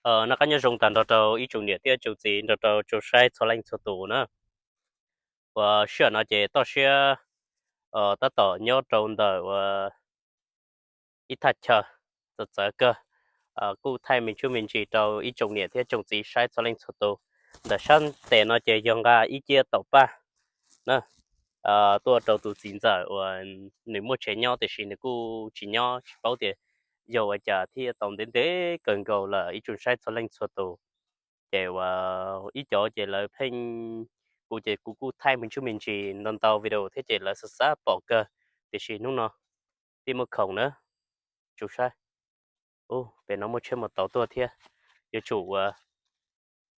Noj qab nyob zoo tag nrho rau ib tsoom niam thiab tsoom txiv nrog rau tsoom saib txhua leej txhua tus na. Uas sij hawm no ces toj siab tab tom nyob rau ntawm uas ib thaj chaw txawv txawv kawg. Kuj thaij me ntsuj me ntsis rau ib tsoom niam thiab tsoom txiv saib txhua leej txhua tus. Ntawm sab tes no ces yog nqa ib ciab taum paj na, tuaj rau tus txiv ntxawm uas nws muaj tsev nyob tiam sis nws kuj tsis nyob tsis paub tias yog ua cas thiaj tau ntev ntev kawg nkaus lawm ib tsoom saib txhua leej txhua tus. Ces uas ib cov ces lawv pheej, kuv ces kuv kuj thaij me ntsuj me ntsis ntau ntau video thiab ces lawv xav xav pom kawg, tiam sis hnub no thiaj muaj khoom na. Tsoom saib, ub, pem no muaj tsheb mus tau tuaj thiab, yuav tsum ua,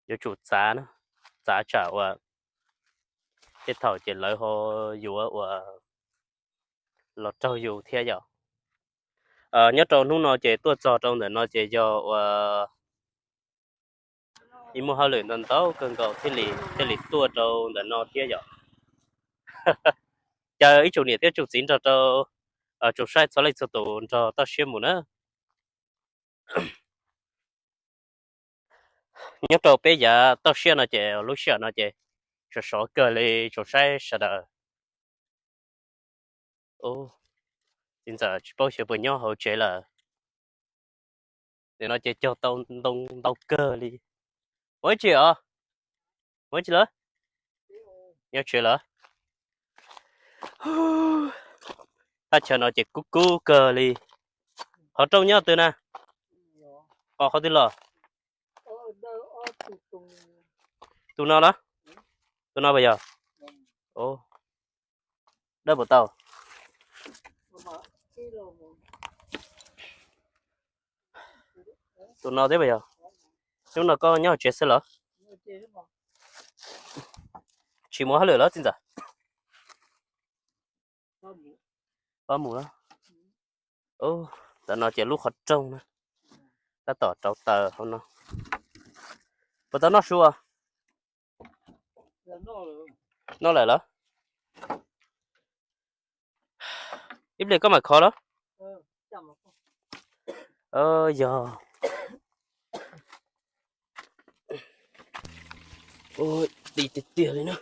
yuav tsum txav, txav tsam uas tej thaum ces lawv ho yuav ua los raug yus thiab yom. Nyob rau hnub no ces tuaj txog rau ntawm no ces yog ua ib muaj hauj lwm ntau ntau kawg nkaus thiaj li, thiaj li tuaj rau ntawm no thiab yom. Caw ib tsoom niam thiab tsoom txiv nrog rau tsoom saib txhua leej txhua tus nrog toj siab mus na. Nyob rau peb yav toj siab no ces lub sij hawm no ces sov sov kawg li tsoom saib sawv daws. Txiv ntxawm tsis paub xyov puas nyob hauv tsev lawm. Nim no ces cog tau ntoo ntau kawg li. Ua tsi os? Ua tsi lawm? Nyob tsev lawm. Thaj chaw no ces kub kub kawg li. Qhov rooj nyob twg na? Qhov, qhov twg los? Tus no los? Tus no puas yog? Dawb puas tau? Tus no thiab puas yog? Hnub no koj nyob hauv tsev xwb los? Tsis mus hauj lwm los txiv ntxawm? Pab mus los. Ntawm no ces lub qhov rooj na, tab tom rauv taws hauv no. Puas tau noj su? Noj lawm los? Ib pliag koj mam khov los? Yog. Ua, ti tiag tiag li na.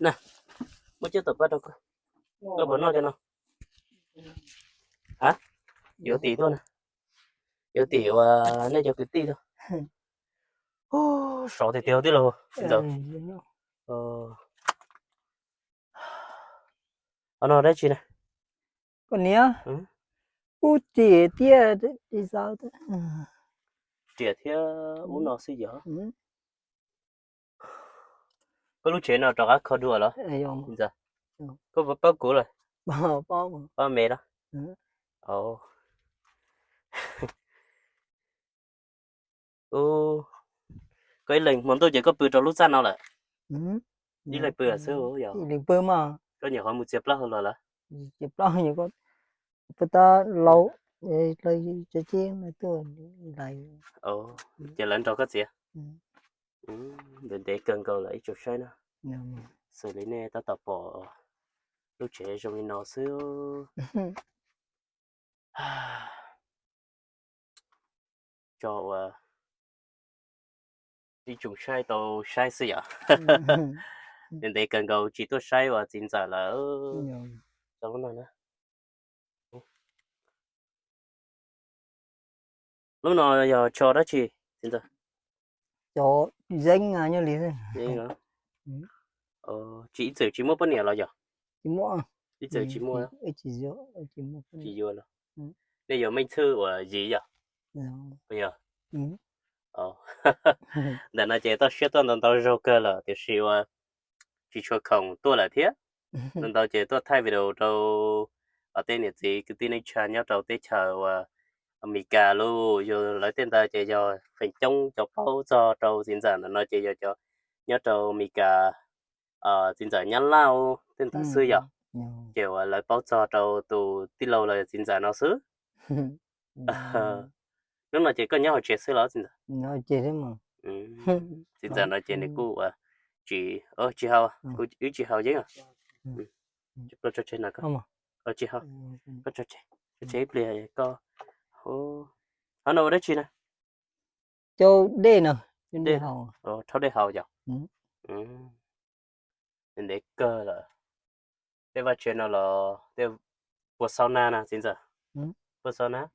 Na, muab coj tom pab rau koj. Koj puas noj cov no? Ha, yuav tim tuaj na. Yuav tim uas nej cov kwv tij tuaj. Sov tiag tiag tij laug ntxawm. Qhov no dab tsi na? Koj niam, ub, riam thiab, riam thiab ub no xwb yog. Koj lub tsev no rov qab kho dua los? Koj paub kuv lawm. Paub me los? Koj ib leeg hmo ntuj ces koj pw rau lub txaj no lawm? Ib leeg pw xwb yog? Koj nyuam qhuav mus txiav plaub hau los lawm? Pw ta lau, ces lawv nrog koj txiav. Ntev ntev kawg nkaus lawm ib tsoom saib na. Xws li nej tab tom pom lub tsev zoo li no xwb. Tso ua ib tsoom saib tau saib xwb yom. Ntev ntev kawg nkaus tsis tuaj saib ua txiv ntxawm lawm. Lub no yog tsho dab tsi txiv ntxawm? Tsis, ib txwm tsis muaj poj niam los yog? Ib txwm tsis muaj. Tsis yuav los? Nej yuav Meej Txhwj uas Yim yog? Yog. Ntawm no ces toj siab tuaj ntau ntau zaug kawg lawm tiam sis ua tsis tshua khoom tuaj lawm thiab. Ntau ntau ces tuaj thaij video rau tej niam txiv kwv tij neej tsa nyob rau teb chaws uas Amelikas los yog lawv tej ntawd ces yog feem coob cov paub txog rau txiv ntxawm ntawm no ces yog cov nyob rau Amelikas, txiv ntxawm Nyab Laj tej ntawd xwb yog. Ces uas lawv paub txog rau tus tij laug los yog txiv ntxawm no xwb. Hnub no ces koj nyob hauv tsev xwb los txiv ntxawm? Txiv ntxawm no ces nws kuj ua tsis, tsis haus, kuv wb tsis haus yeeb os. Tsis haus, koj tso tseg, tso tseg ib pliag koj. Qhov no ua dab tsi na? Cov dej no, cov dej haus. Rhaub dej haus yom? Ntev kawg lawm. Tej vaj tse no los tej puas xaus nas na txiv ntxawm? Puas xaus nas?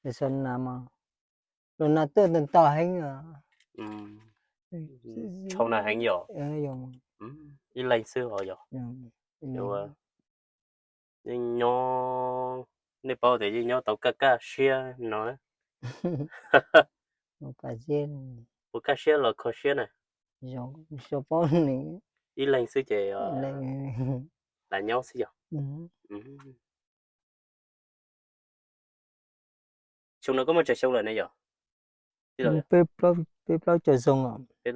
Xaus nas mas, los nas tuaj ntau heev. Tshau nas heev yom? Ib leeg xwb os yom? Yeej nyob, nej paub tias yeej nyob tau kaj kaj siab no. Puas kaj siab los kho siab na? Ib leeg xwb ces lam nyob xwb yom? Xyoo no koj muaj tsawg xyoo lawm ne yom? Peb plaub caug xyoo lawm. Ib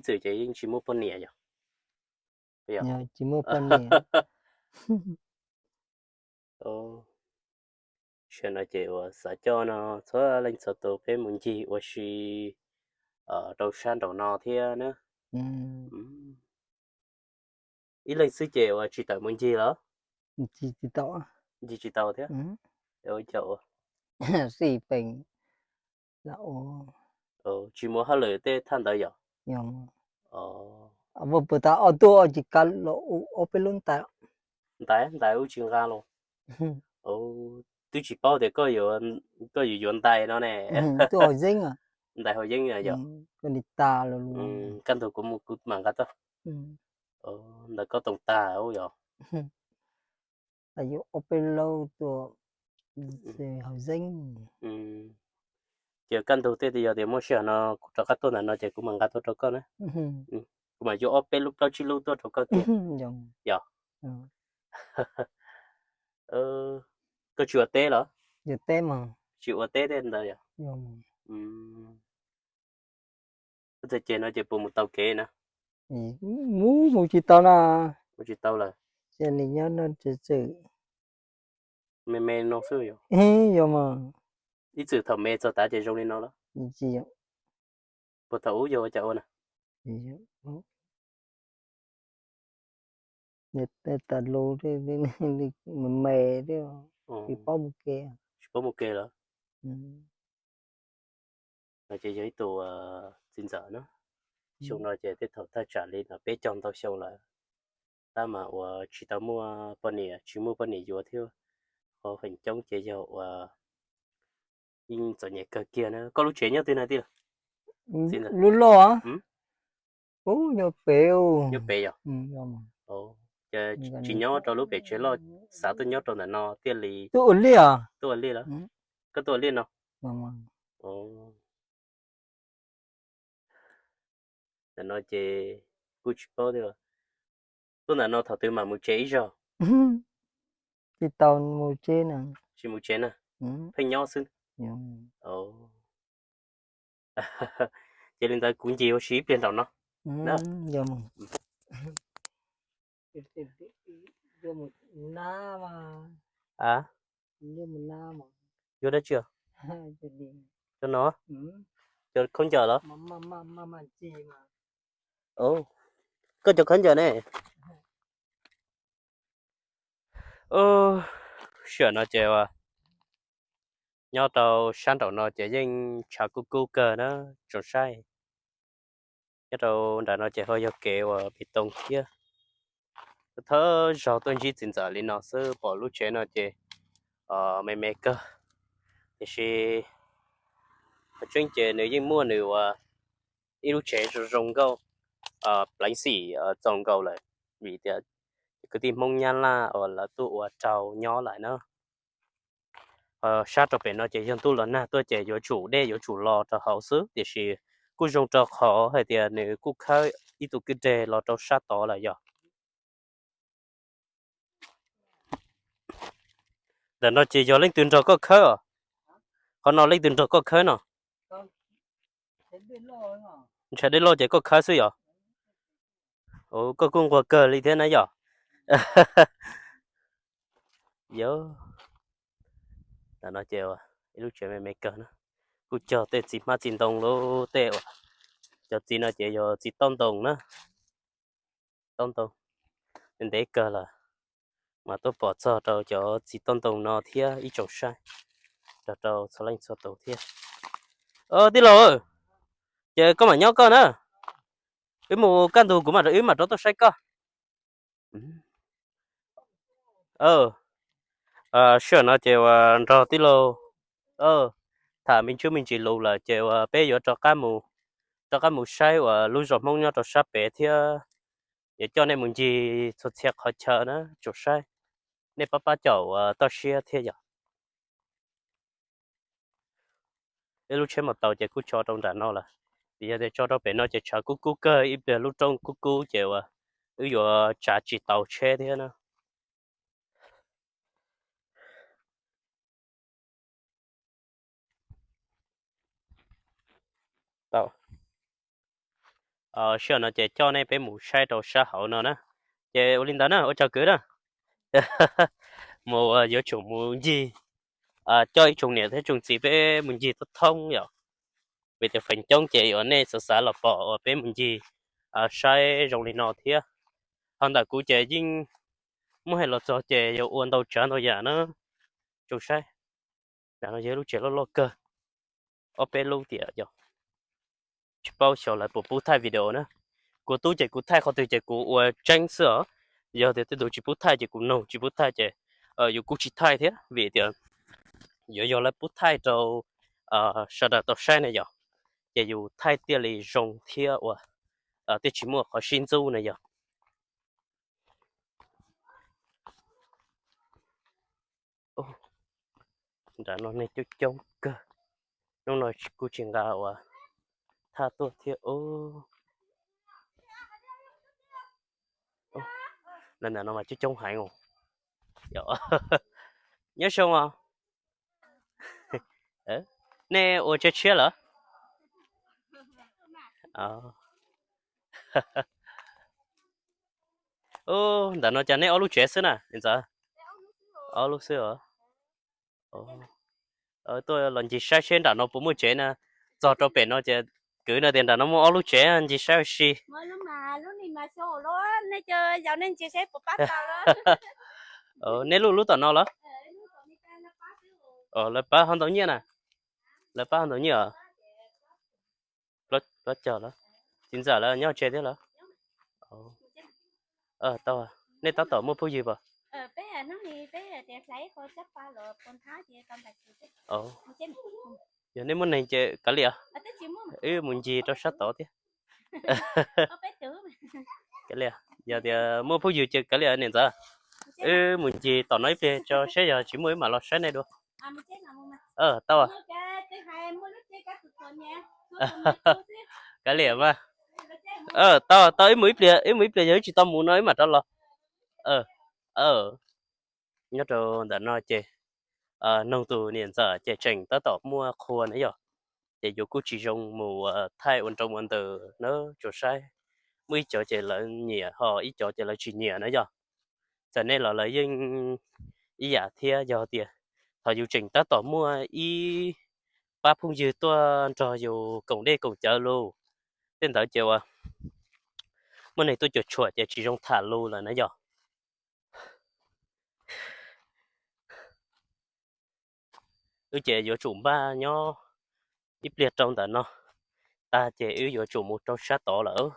txwm ces yeej tsis muaj poj niam yom? Tsis muaj poj niam. Tam no ces uas xav coj no txhua leej txhua tus peb mus ncig ua si rau sab nraum no thiab na. Ib leeg xwb ces uas tsis tawm mus ncig los? Ncig tsis tau thiab. Tsis muaj hauj lwm tej thaj ntawd yom? Puas tas ob tuaj tsis kav los ua ob peb lub ntais. Ntais, ntais ub tsis nqa los. Twb tsis paub tias koj yuav yuav ntais no ne. Ntais haus yeeb yom? Kaj ntug kuv mus kuv mam nqa tuaj. Ntawm koj toom tag ub yom? Yuav ob peb lub tuaj haus yeeb. Ces kaj ntug tej yog tias muaj sij hawm no kuv rov qab tuaj ntawm no ces kuv mam nqa tuaj rau koj na. Kuv mam yuav ob peb lub plaub tsib lub tuaj rau koj kiag. Yog. Koj tsis ua teb los? Tsis ua teb tej ntawd yom? Koj txawm ceg no ces puas mus tau kev na? Mus, mus tsis tau na. Mus tsis tau lawm. Cia li nyob no txwm txwm. Me me no xwb yom? Yog mas. Ib txwm thaum me txog tav ces zoo li no los? Puas thaum ub yog ua cas ua na? Tej tas lus me me thiab, tsis paub mus kev. Tsis paub mus kev lawm. No ces yog ib tug txiv ntxawm na. Xyoo no ces tej thaum thaj tsam li no peb caug ntau xyoo lawm, tab mas uas tsis tau muaj poj niam, tsis muaj poj niam yuav thiab. Qhov feem coob ces yog uas yeej txom nyem kawg kiag na. Koj lub tsev nyob twg na tij laug? Lub loj. Ub, nyob pem. Nyob pem yom? Ces tsis nyob rau lub pem tsev loj, xav tuaj nyob rau ntawm no thiaj li. Tuaj ua liaj. Tuaj ua liaj lawm. Koj tuaj ua liaj no? Ntawm no ces kuj tsis paub thiab. Tuaj ntawm no thaum twg mam mus tsev ib zaug? Tsis tau mus tsev na. Tsis mus tsev na, pheej nyob xwb. Ces li ntawd kuv ncig ua si ib pliag nraum no. Yuav dab tsi? Cov no, cov khaub ncaws los? Koj cov khaub ncaws ne? Sij hawm no ces nyob rau sab nraum no ces yeej tshav kub kub kawg na tsoom saib. Nyob rau nram no ces ho yog kev uas pis toos thiab. Thawj zaug tuaj ntsib txiv ntxawm li no xwb pom lub tsev no ces me me kawg, tiam sis qhov tseeb ces nws yeej muaj nws uas ib lub tsev zoo zoo nkauj, pleev xim txaus nkaus lawm, vim tias kwv tij Hmoob Nyab Laj uas lawv tuaj ua rau nyob lawm na. Sab rau pem no ces yog ntuj los nag tuaj ces yuav tsum dej yuav tsum los rau hauv xwb, tiam sis kuj zoo rau qhov hais tias nws kuj khawb ib tug kwj deg los rau sab tod lawm yog. Ntawm no ces yog leej twg nrog koj khawb os? Qhov no leej twg nrog koj khawb no? Ntshav dej loj ces koj khawb xwb yog? Koj kuj nquag kawg li thiab na yog. Yog, ntawm no ces ib lub tsev me me kawg na, kuj cog tej txiv hmab txiv ntoo lub tej uas, cov txiv no ces yog txiv taub ntoo na, taub ntoo, ntev kawg lawm mas tuaj pom txog rau cov txiv taub ntoo no thiab ib tsoom saib. rau rau txhua leej txhua tus thiab. Tij laug, ces koj mam nyob koj na, wb mus kaj ntug kuv mam, wb mam rov tuaj saib koj. Sij hawm no ces uas nrog tij laug tham me ntsis me ntsis lus lawm ces uas peb yuav rov qab mus saib uas lub zos Hmoob nyob rau sab pem thiab, yuav coj nej mus ncig txhua txhia qhov chaw na, tsuas saib nej pab pab caum uas toj siab thiab yom. Ib lub tsheb maus taus ces kuj tso rau nram no lawm, vim yog tias tso rau pem no ces tshav kub kub kawg, ib pliag lub rooj kub kub ces uas wb yuav tsav tsis tau tsheb thiab na. Sij hawm no ces coj nej peb mus saib rau sab hauv no na. Ces ua li ntawd na, ua tsaug kwv na. Mus yuav tsum mus ncig, coj ib tsoom niam thiab tsoom txiv peb mus ncig thoob thoob yom. Vim tias feem coob ces uas nej xav xav los pom uas peb mus ncig saib zoo li no thiab. Ho ntawm kuv ces yeej muab hais los txog ces yuav ua ntau tsav ntau yam na. Tsuas saib, nram no yog lub tsev loj loj kawg, ob peb lub tiam yog tsis paub xyov lawv puas pub thaij video na. Kuv tub ces kuv thaij qhov twg ces kuv ua tseeb xwb os. Yog tias tej tus tsis pub thaij ces kuv nug, tsis pub thaij ces yus kuj tsis thaij thiab, vim tias yuav yog lawv pub thaij rau sawv daws tau saib na yom, ces yus thaij thiaj li zoo thiab uas thiaj tsis muaj qhov sib ntxub na yom. Nram no neeg coob coob kawg, hnub no kuj tsis nqa uas thaj tuaj thiab. Lawv ntawm no mas coob coob heev os. Nyob zoo os. Nej ua tsev tshiab lawm? Ntawm no cas nej ob lub tsev xwb na niam ntxawm? Ob lub xwb os. Tuaj los ncig saib seb nram no puas muaj tsev na. Txog rau pem no ces kwv no tias nram no muaj ob lub tsev, ncig saib ua si. Nej lub lub tom no los? Lawv pab ho ntau nyiaj na? Lawv pab ho ntau nyiaj os? Plaub caug lawm. Txiv ntxawm lawv nyob tsev thiab lawm? Tau, nej tab tom muaj phooj ywg puas? Yog nej muaj neeg ces kav liam, wb mus ncig rau sab tod thiab. Kav liam, yog tias muaj phooj ywg ces kav liam niam ntxawm, wb mus ncig tom no ib pliag tso seb yog tsis muaj wb mam los saib nej dua. Tau. Kav liam mas. Tau, tau, wb mus ib pliag, wb mus ib pliag, yog wb tsis tau mus no wb mam rov los. Nyob rau ntawm no ces noog tus niam ntxawm ces tseem tab tom muaj qhua na yom, ces yuav kuj tsis zoo mus thaij ua nroo ua ntws na, tsuas saib muaj ib cov ces lawv nyiam ho ib cov ces lawv tsis nyiam na yom. Txawm nej los lawv yeej ib yam thiab, yog tias thaum yus tseem tab tom muaj ib pab phooj ywg tuaj nrog yus koom dej koom cawv lus, tej ntawd ces uas muaj neeg tuaj cuam tshuam ces tsis zoo tham lus lawm na yom. Wb ces yuav tsum npaj nyob ib pliag rau ntawm no tag ces wb yuav tsum mus rau sab tod lawm.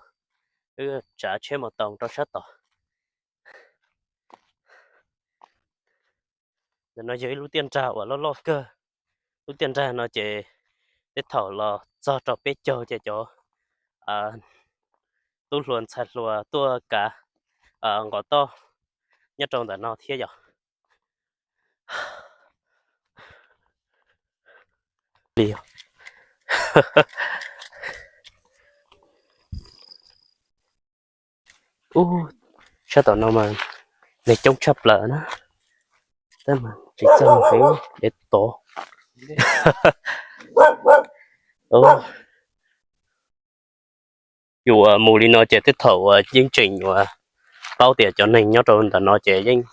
Wb tsav tsheb mus taus rau sab tod. Ntawm no yog ib lub tiaj nrag uas loj loj kawg. Lub tiaj nrag no ces tej thaum los txog rau peb caug ces cov tub hluas ntxhais hluas tuaj kav nqos toj nyob rau ntawm no thiab yom. Ub, sab tom no mas neeg coob tshaj plaws na, tab mas tsis txawj mus heev, dev tod. Yus mus li no ces tej thaum uas yeej tseem uas paub tias cov neeg nyob rau ntawm no ces yeej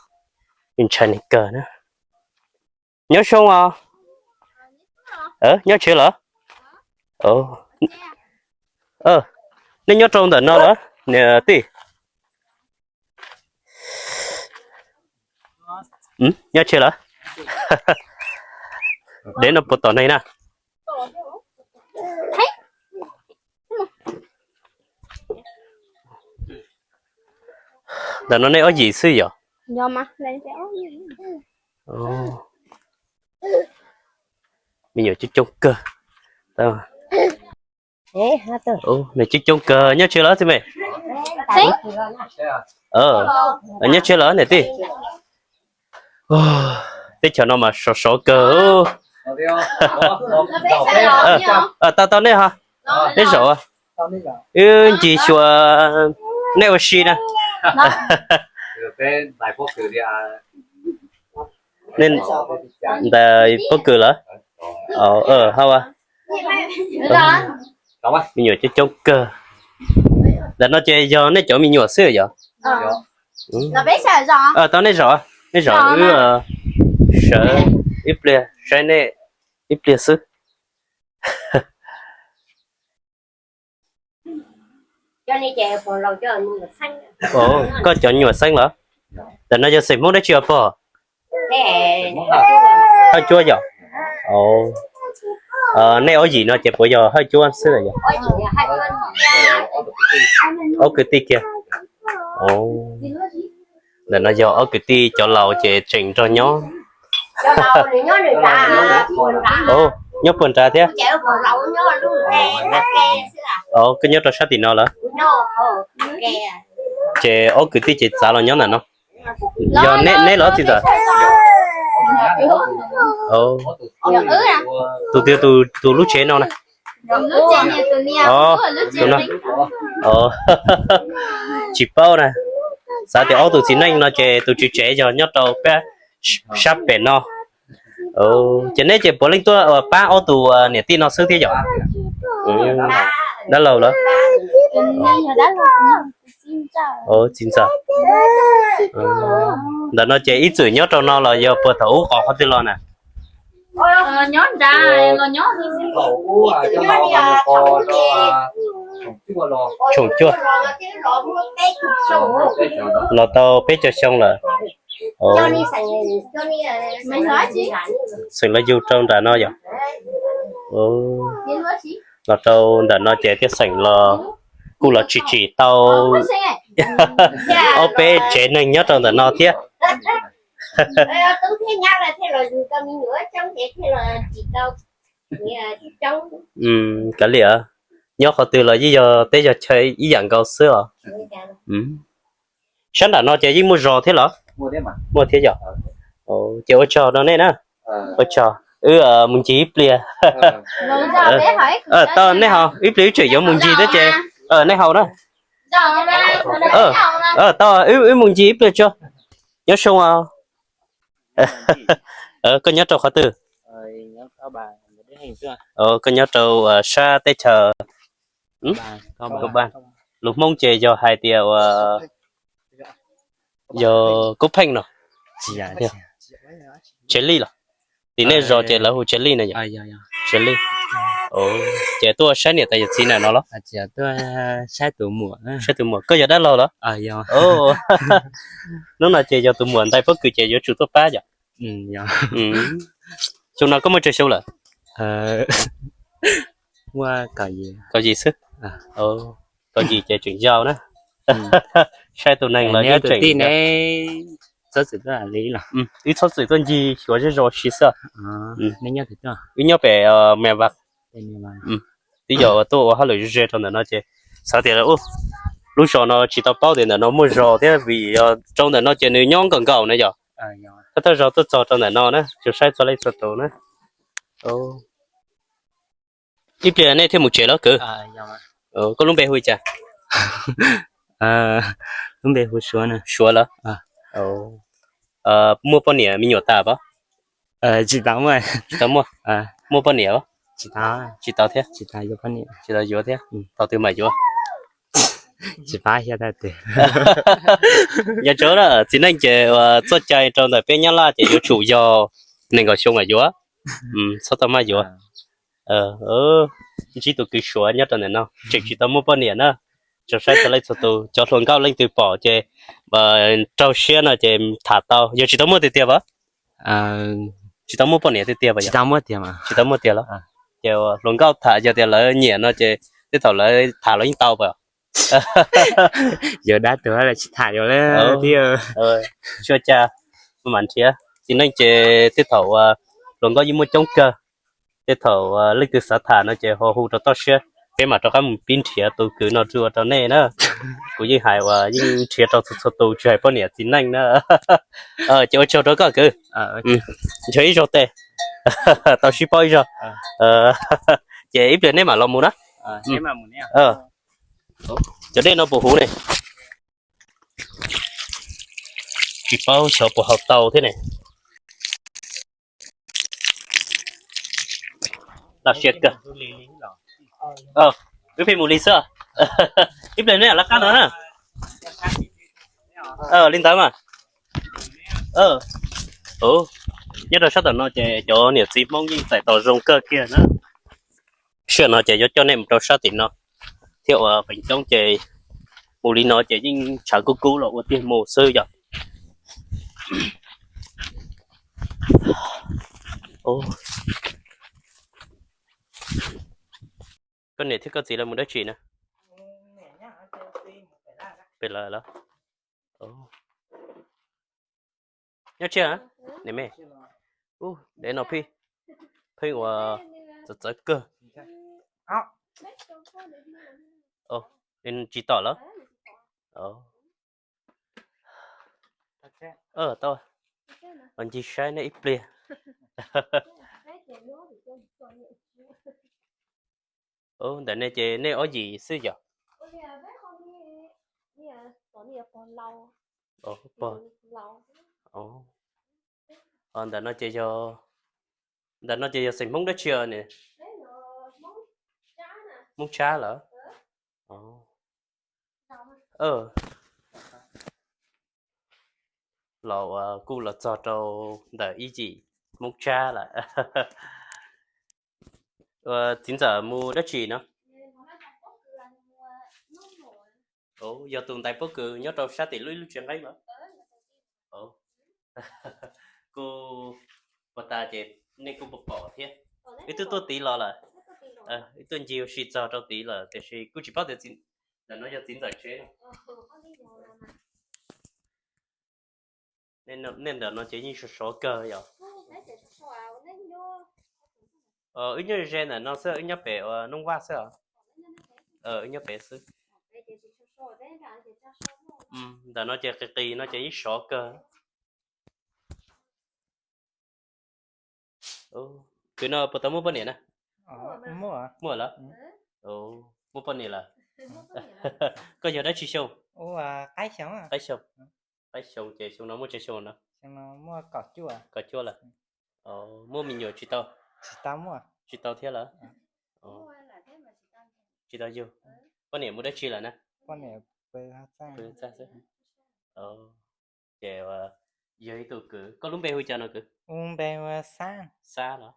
ntshai neeg kawg na. Nyob zoo os. Nyob tsev lawm. Nej nyob rau ntawm no lawm niam tij? Nyob tsev lawm. Deb no puas tom neeg na? Ntawm no nej ob yim xwb yom? Me nyuam coob coob kawg. Nws coob coob kawg, nyob tsev lawm txiv me? Nyob tsev lawm niam tij. Teb chaws no mas sov sov kawg. Tau tau nej ho, nej zaum. Wb ncig xyuas nej ua si na. Nej ntais pob kws lawm? Hauj, me nyuam coob coob kawg. Ntawm no ces yog nej cov me nyuam xwb yom? Tau nej zaum, nej zaum wb sawv ib pliag saib nej ib pliag xwb. Koj cov nyuam xeeb los? Ntawm no yog xeem Hmoob dab tsi os pog? Hawj Cuab yom? Nej ob yim no ces puas yog Hawj Cuab xwb yom? Ob kwv tij kiag. Ntawm no yog ob kwv tij cov laus ces tseem nrog nyob. Nyob puag nrad thiab. Koj nyob rau sab tim no lawm. Ces ob kwv tij ces txav los nyob ntawm no. Yog neb los txiv ntxawm? Tus twg tus lub tsev no na? Tsis paub na. Xav tias ob tug txiv neej no ces tus tswv tsev yog nyob rau peb sab pem no. Ces neb ces puav leej tuaj pab ob tug niam tij no xwb thiab yom? Dab laug lawm. Txiv ntxawm. Ntawm no ces ib txwm nyob rau no los yog puag thaum ub qos qhov twg los na? Tshoom cuaj. Los tau peb caug xyoo lawm. Xeem los yug rau nram no yom? Los rau ntawm no ces thiaj xeem los kuj los tsis tsim tau ob peb tsev neeg nyob rau ntawm no thiab. Kav liam, nyob qhov twg los yeej yog teb yog chaw ib yam nkaus xwb os. Sab nram no ces yeej muaj zos thiab los? Muaj thiab yom? Ces ua tsaug rau nej na. Ua tsaug. Wb mus ncig ib pliag. Tau nej haus ib pliag, wb tseem yuav mus ncig thiab ces nej haus na. Tau, wb mus ncig ib pliag tso. Nyob zoo. Koj nyob rau qhov twg? Koj nyob rau sab teb chaws Kab Npaj. Lus Hmoob ces yog hais tias ua, yog Kub Pheej no? Tsev Lij los? Tim nej zos ces lawv hu Tsev Lij no yom? Tsev Lij. Ces tuaj saib niam tais yawm txiv ntawm no los? Saib tus muam. Koj yog dab laug los? Hnub no ces yog tus muam ntais pob kws ces yuav tsum tuaj pab yom? Xyoo no koj muaj tsawg xyoo lawm? Kaum yim xwb. Kaum yim ces tseem yau na. Saib tus neeg los yeej tseem. Wb txhob txwm tuaj ncig xyuas zej zos si xwb. Wb nyob pem Mes Vas. Twb yog tuaj ua hauj lwm ze ze rau ntawm no ces xav tias lub zos no tsis tau paub tias ntawm no muaj zos thiab vim yog rau ntawm no ces nws nyob nkaum nkaum na yom. Thawj thawj zaug tuaj txog rau ntawm no na, tsuas saib txog leej txog tus na. Ib pliag nej thiaj mus tsev los kwv? Koj lub npe hu li cas? Lub npe hu Suav na. Suav los? Muaj poj niam me nyuam tas pab? Tsis tau muaj. Tsis tau muaj. Muaj poj niam? Tsis tau thiab. Tsis tau yuav thiab. Thaum twg mam yuav? Tsis paub thiab. Yog tso, txiv neej ces txoj cai rau ntawm peb Nyab Laj ces yuav tsum yog nees nkaum xyoo mam yuav, txhob tau maj yuav. Ntsib tus kwv Suav nyob rau ntawm no tseem tsis tau muaj poj niam na. Tso saib txog leej txog tus, cov hluas nkauj leej twg pom ces raug siab no ces tham tau. Yog tsis tau muaj tiag tiag pab? Tsis tau muaj poj niam tiag tiag? Tsis tau muaj tiag los? Ces hluas nkauj tham yog tias lawv nyiam no ces tej thaum lawv tham los yeej tau pas? Yog dab tuag lawm tsis tham yuav lawm thiab. Tsis ua cas, mam nrhiav. Txiv neej ces tej thaum hluas nkauj yeej muaj coob kawg. Tej thaum leej twg xav tham no ces ho hu rau toj siab, peb mam rov qab mus pib nrhiav tus kwv no dua rau nej na. Kuv yeej hais uas yeej nrhiav rau txhua txhua tus tsis hais poj niam txiv neej na. Ces ua tsaug rau koj kwv. Nrhiav ib zaug tes, tau sib paub ib zaug. Ces ib pliag nej mam los mus na. Cov dej no puas huv ne? Tsis paub xyov puas haus tau thiab ne. Loj siab kawg. Wb pheej mus li xwb. Ib pliag nej lawv qab no na. Li ntawd mas. Nyob rau sab tom no ces cov niam txiv Hmoob yeej txais tos zoo kawg kiag na. Sij hawm no ces yuav coj nej mus rau sab tim no thiab uas feem coob ces mus li no ces yeej tshav kub kub los ua tiag mus xwb yom. Koj niam thiab koj txiv lawv mus dab tsi na? Pem lawm los? Nyob tsiag ne me. Dev no pheej, pheej ua txawv txawv kawg. Tsis tom lawm. Tau, los ncig saib nej ib pliag. Ntawm nej ces nej ob yim xwb yom? Ntawm no ces yog, ntawm no ces yog xeem Hmoob dab tsi ne? Hmoob Tshab lawm. Los kuj los txog rau ntawm ib yim Hmoob Tshab lawm. Txiv ntxawm mus dab tsi no? Yog tus ntais pob kws nyob rau sab tim lub ib lub tsev nqeeb los? Kuj puag ta ces nej kuj puas pom thiab. Wb twb tuaj tid los lawm. Wb tuaj ncig ua si txog rau tid lawm tiam sis kuj tsis paub tias ntawm no yog txiv ntxawm tsev. Nej ntawm no ces yeej sov sov kawg yom. Wb nyob ze ntawm no xwb, wb nyob pem ua Nooj Vaj xwb os. Wb nyob pem xwb. Ntawm no ces qis qis no ces yeej sov kawg. Kwv no puas tau muaj poj niam na? Muaj lawm. Muaj poj niam lawm. Koj yog dab tsi xyoo? Qaib xyoo. Qaib xyoo ces xyoo no muaj tsawg xyoo no? Kaum cuaj lawm. Muaj me nyuam tsis tau? Tsis tau thiab lawm. Tsis tau yug. Poj niam mus dab tsi lawm na? Ces yog ib tug kwv, koj lub npe hu cas no kwv? Xab los?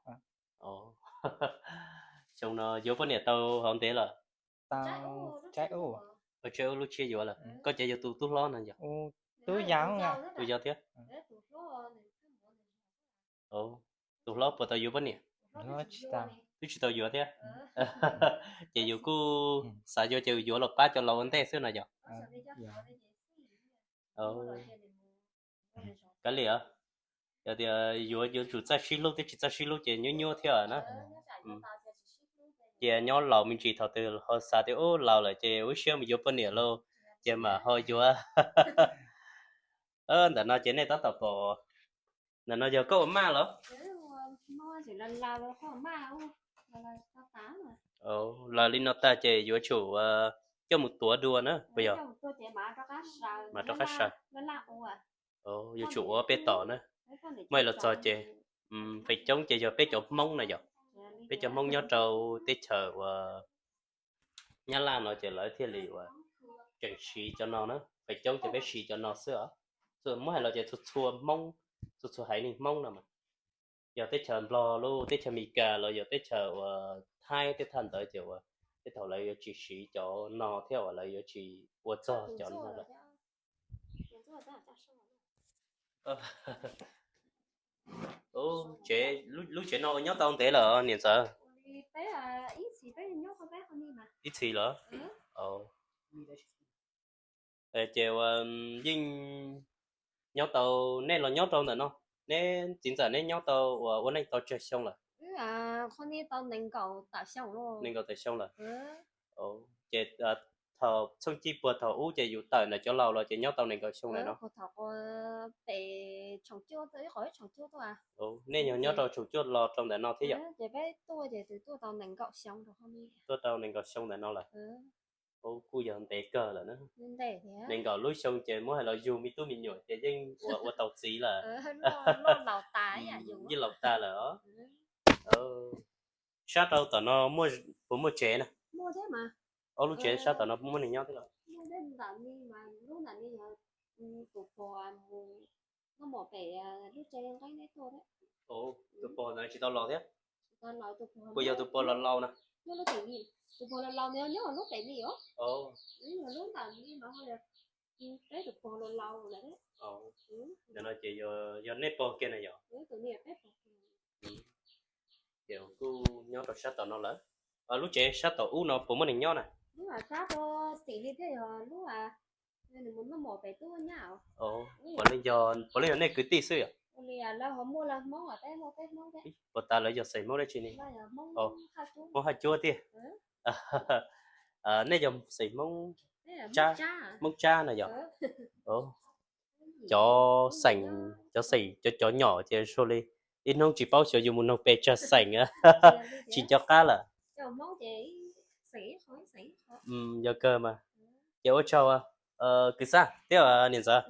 Xyoo no yuav poj niam tau hov ntev lawm? Tsawb ub lub tshiab yuav lawm. Koj ces yog tus tub hlob no yog? Tus yau thiab. Tus hlob puas tau yuav poj niam? Twb tsis tau yuav thiab. Ces yus kuj xav yuav ces yuav los pab cov laus ua ntej xwb no yog? Kav liam, yog tias yuav yuav tsum txawj sib hlub thiab, tsis txawj sib hlub ces nyuaj nyuaj thiab na. Cia nyob laus me ntsis, thaum twg ho xav tias ub laus lawm ces ua siab mus yuav poj niam lauj, ces mam ho yuav. Ntawm no ces nej tab tom pom, ntawm no yog koj ua maj los? Lawv li no tag ces yuav tsum coj mus tuav dua na puas yog? Mas rov qab saw. Yuav tsum ua peb tom na. Muaj los txog ces feem coob ces yog peb cov Hmoob na yog, peb cov Hmoob nyob rau teb chaws uas Nyab Laj no ces lawv thiaj li uas tseem siv cov no na. Feem coob ces peb siv cov no xwb os. Muab hais los ces txhua txhua Hmoob, txhua txhua haiv neeg Hmoob no mas, yog teb chaws Nplog los teb chaws Amelikas los yog teb chaws uas Thaib tej thaj ntawd ces uas tej thaum lawv yuav tsis siv cov no thiab uas lawv yuav tsis ua txog cov no lawm. Tsev, lub tsev no ua nyob tau ntev lawm niam ntxawm? Ib txhis lawm. Ces ua yeej nyob tau, nej los nyob rau ntawm no, neb txiv ntxawm neb nyob tau ua ua neej tau tsawg xyoo lawm? Nees nkaum tawm xyoo lawm. Ces thaum txheej cib puag thaum ub ces yus tawm ntawm cov laus los ces nyob tau nees nkaum xyoo lawm no? Nej yog nyob rau tshoom cuaj los rau ntawm no thiab yom? Tuaj rau nees nkaum xyoo ntawm no lawm. Kuj yog ntev kawg lawm na. Nees nkaum lub xyoo ces muab hais los yug me tub me nyuam ces yeej ua ua tau txiv lawm. Yeej laus tag lawm os. Sab rau tom no puas muaj tsev na? Ob lub tsev sab tom no puas muaj neeg nyob thiab los? Tus pog ntawd tsis tau los thiab? Puas yog tus pog laus laus na? Ntawm no ces yog nej pog kiag na yom? Ces kuj nyob rau sab tom no lawm. Lub tsev sab tom ub no puas muaj neeg nyob na? Puav leej yog, puav leej yog nej kwv tij xwb yom? Puas tas lawv yog xeem Hmoob dab tsi ne? Hmoob Haj Cuab tiag. Nej yog xeem Hmoob, Hmoob Tsab na yom? Cov xeem, cov xeem, cov cov nyom ces zoo li ib hnub tsis paub xyov yus mus noog pes tsawg xeem, tsis nco qab lawm. Yog kawg mas. Ces ua tsaug kwv Xab thiab niam ntxawm.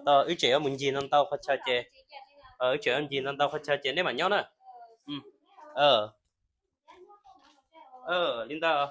Tau wb tseem yuav mus ncig ntau ntau qhov chaw ces, wb tseem yuav ncig ntau ntau qhov chaw ces nej mam nyob na. Li ntawd.